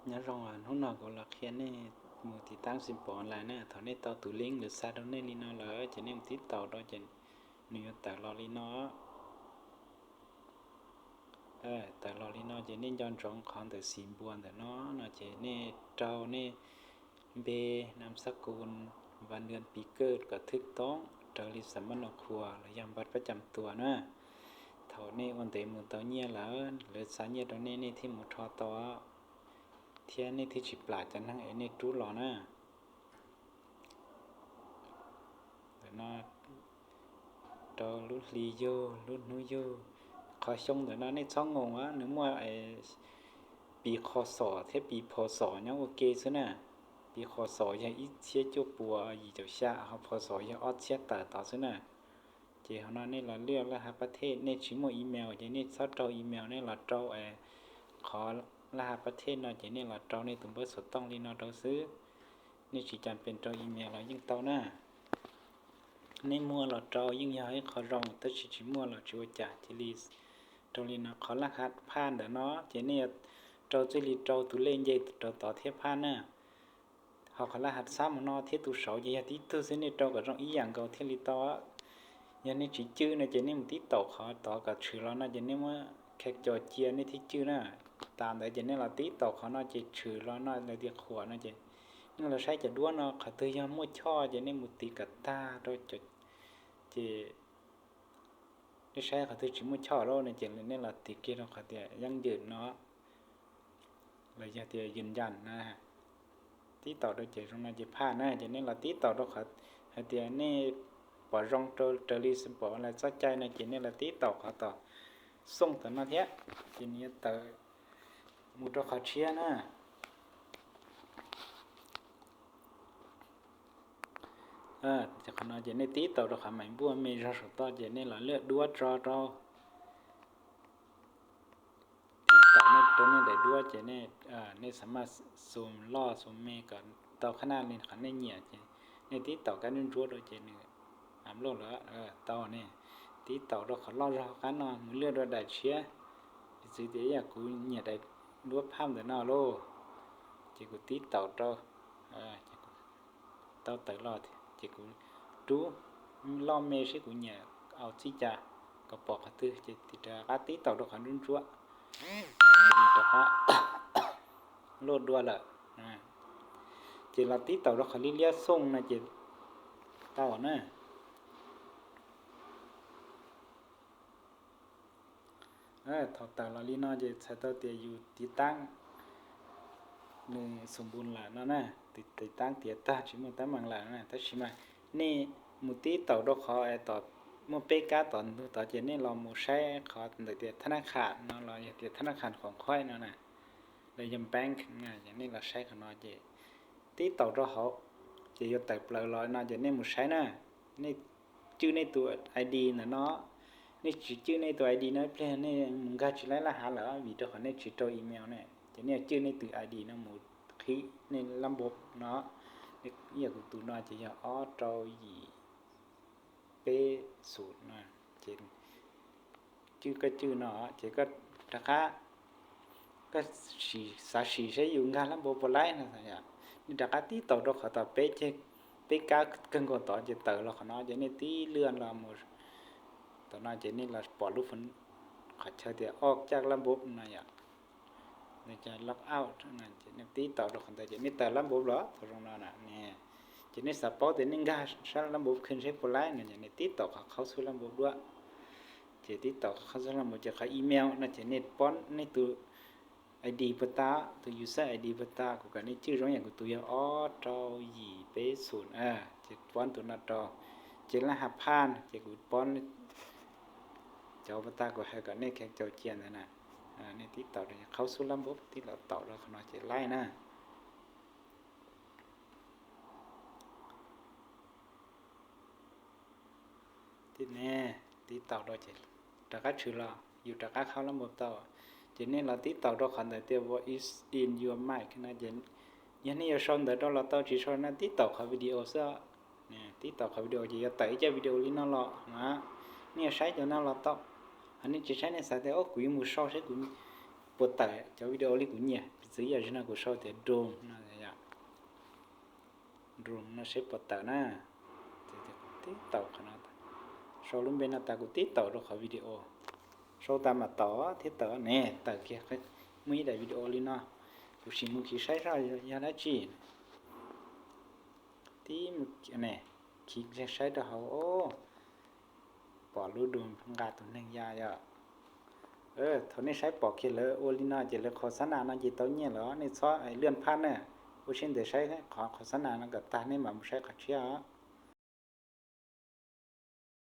Nyob zoo, hnub no kuv los qhia nej mus tiv taab Simple Online na. Thaum nej tau tus link lawv xa rau nej li no lawm ces nej mus tib taus rau ces nws yuav tawm los li no. Tawm los li no ces nej nco ntsoov qhov ntawm xim npua ntawm no no ces nej rau nej npe, nam xab kus, vas nws pis kawj kom thwj toob raws li xam mab no khuas los yog npaj pab cam tuas na. Thaum nej ua ntev mus tau nyiaj lawm, lawv xa nyiaj rau nej, nej thiaj mus rho tau thiab nej thiaj tsis plam cov neeg es nej rub los na. Ntawm no rau lub hli yug, lub hnub yug. Qhov xyoo ntawm no nej txhob ngoos, nws muaj pis qho xom thiab pis pho xom nyob ua ke xwb na. Pis qho xom yog ib txhiab cuaj puas yim caum xya, ho pho xom yog ob txhiab tawm tod xwb na. Ces hauv no nej los lwaj laj ha pab thej, nej tsis muaj email ces nej txhob rau email, nej los rau qhov laj ha pab thej no ces nej los rau nej tus npawb xov tooj li no rau xwb. Nej tsis cas pes rau email los yeej tau na. Nej muaj los rau yeej yog ib qho zoo, tab sis tsis muaj los tsis ua cas, cia li rau li no. Qhov laj ha phaj ntawm no ces nej yuav rau txij li rau tus lej nce rau tod thiab phaj na. Ho qhov laj ha xab mus no thiab tus saud ces yog tib tug xwb, nej rau kom zoo ib yam nkaus thiaj li tau. Yog nej tsis cwj no ces nej mus tib taus qhov tod kom tshwm los no ces nej muab kha co cia nej thiaj cwj na. Tas ntawd ces nej los tib taus qhov no ces tshwm los no lawv tias qhuam no ces nej los saib cov duab no qhov twg yog muaj choj ces nej mus tiv kom tag rau. Ces nej saib qhov twg tsis muaj choj lawm no ces nej los tiv kiag rau qhov tias yeeb ywm no los yog tias ywm ncas na. Tib taus rau ces zoo no ces phaj na, ces nej los tib taus rau qhov hais tias nej pom zoo rau raws li Simple Online txoj cai no ces nej los tib taus qhov tom xooj tom no thiab, ces nws yuav tawm mus rau qhov tshiab na. Ces qhov no ces nej tib taus rau qhov maim npuaj me zog saum toj ces nej los lwaj duab tso rau. Tib taus nej rau nej daim duab ces nej, nej xav maj xum loj xum me kom tau qhab naj li qhov nej nyiam ces nej tib taus kab ntsuab ntsuab rau ces nws upload lawm tau ne. Tib taus rau qhov loj zog qab no mus lwaj rau daim tshiab. Piv txwv tias ib yam kuv nyiam daim duab phaj ntawm no lauj, ces kuv tib taus rau, tau tawm los ces kuv rub loj me seb kuv nyiam au txij cas, kom pom qhov twg ces rov qab tib taus rau qhov ntsuab ntsuab, rov qab luaj dua lawm. Ces los tib taus rau qhov liab liab xooj no ces tau na. Thaum tawm los li no ces txhais tau tias yus tiv taab nws xum npus lawm no na, tiv taab tiav tag tsis muaj teeb meem lawm na. Tab sis mas nej mus tib taus rau qhov tom muaj peb kab tom ntug tod ces nej los mus saib qhov ntawm tias thab nab kham no los yog tias thab nab kham qhuam qhuaib no na, los yog bank, nej los saib qhov no ces tib taus rau hauv ces yuav tawm plaws los no ces nej mus saib na. Nej cwj nej tus I D ntawm no, nej tsis cwj nej tus I D no ib pliag nej mus nkag tsis laib laj hav lawm vim rau qhov nej tsis rau email ne. Ces nej yuav cwj nej tus I D no mus qhib nej lab npau no. Ib yam kuv tus no ces yog ob rau yim peb xum no, ces cwj koj cwj no ces koj rov qab, koj xav sim saib yus nkag lab npau puas laib no, nej rov qab tib taus rau qhov tom peb ceg, peb kab kawg nkaus tod ces tawm los qhov no ces nej tib lwaj los mus tom no ces nej los pom lub qhov chaw tias ob caj lab npau no yom. Log out, nej tib taus rau qhov ntawd ces nej tawm lab npau los thaum zoo no na. Ces nej xav paub tias nej nkag sab lab npau khwj seb puas laib no ces nej tib taus qhov qhaub xub lab npau duab. Ces tib taus qhov qhaub xub lab npau ces qhov email no ces nej pom nej tus I D puag ta, tus user I D puag ta, kuv kom nej cwj zoo yam kuv tus yog ob rau yim peb xum, ces pom tus no rau. Ces laj ha phaj ces kuv pom cov puag ta kuv hais kom nej kheev caum cia ntawd na. Nej tib taus rau qhaub xub lab npau tib los taus rau qhov no ces laib na. Tib ne, tib taus rau ces rov qab tshwm los yus rov qab qhaub lab npau tau. Ces nej los tib taus rau qhov ntawd tias what is in your mind no ces yog nej yuav sau ntawv rau los tau, tsis sau no tib taus qhov video xwb. Tib taus qhov video ces yuav tawm ib co video li no los na. Nej yuav saib cov no los tau, ho nej tsis saib nej xav tias o kuv yuav mus sau saib kuv puas tawm cov video li kuv nyiam. Piv txwv yam li no kuv sau tias drone no, drone no seb puas tawm na. Tib taum qhov no, sau lub npe no tas kuv tib taum rau qhov video. Sau tas mam taum thiab tawm ne, tawm kiag. Muaj ib daim video li no, kuv sim mus khiv saib seb yog dab tsi. Tib mus ne, khiv saib rau hauv, pom lub drone nqa tus neeg ya yom. Thaum nej saib pom kiag lawv ua li no ces lawv qhov xab nas no ces tau nyiaj lawm, nej txhob lwj phab na. Ua siab ntev saib qhov qhov xab nas no kom tag nej mam mus saib qhov tshiab.